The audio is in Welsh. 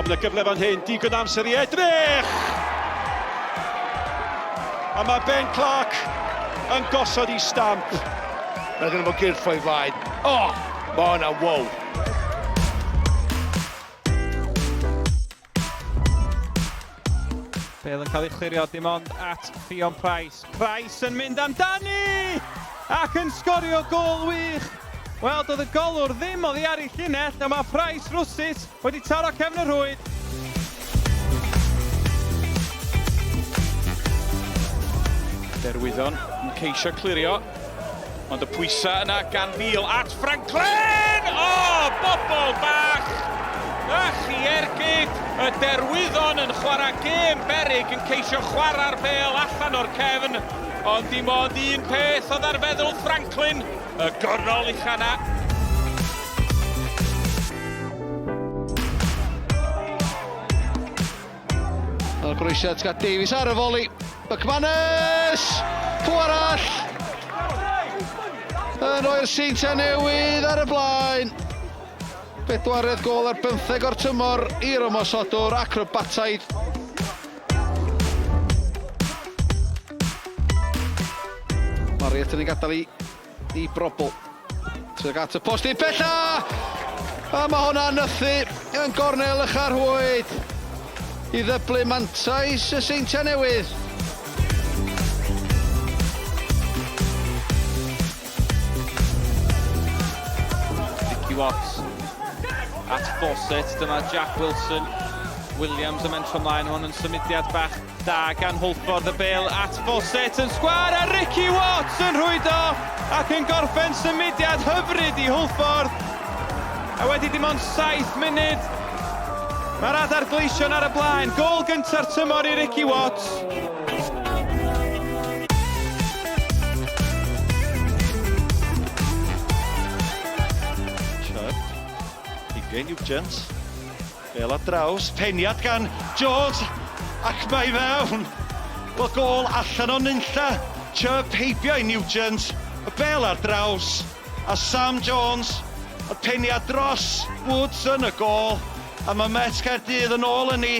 Ond mae gyfle fan hyn, digon amser i edrych! A mae Ben Clark yn gosod i stamp. Mae gen fo gyrff o'i flaen. O! Oh, mae hwnna, wow! Bale yn cael ei chlirio dim ond at Ffion Price. Price yn mynd amdani! Ac yn sgorio gôl wych! Wel, doedd y golwr ddim oddi ar ei llinell, a mae Price rwsut wedi taro cefn y rhwyd. Derwyddon yn ceisio clirio, ond y pwysau yna gan Beale at Franklin! O, oh, bobl bach! A chi ergyd! Y Derwyddon yn chwarae gêm berig yn ceisio chwarae'r bêl allan o'r cefn, ond dim ond un peth oedd ar feddwl Franklin, y gornol ucha 'na. O'r groesiad Scott Davies ar y foli. McManus! Pw arall! Yn rhoi'r Seintiau Newydd ar y blaen. Bedwaredd gôl ar bymtheg o'r tymor i'r ymosodwr acrobataidd. Marriott yn ei gadael i i Brobl. Tuag at y post i bella! A mae hwnna'n nythu yn gornel y charhwyd i ddyblu mantais y Seintiau Newydd. Ricky Watts at Fawcett, dyma Jack Wilson. Williams yn mentro ymlaen, hwn yn symudiad bach Da gan Hwlffordd, y bêl at Fawcett yn sgwâr a Ricky Watts yn rhwydo ac yn gorffen symudiad hyfryd i Hwlffordd. A wedi dim ond 7 munud, mae'r Adar Gleision ar y blaen. Gôl gynta'r tymor i Ricky Watts. Chubb, Higgin, Nugent. Bêl ar draws, peniad gan Jones, ac mae i fewn! Wel, gôl allan o nunlla, Chubb heibio i Nugent, y bêl ar draws, a Sam Jones, y peniad dros Woods yn y gôl, a mae Met Caerdydd yn ôl yn ni.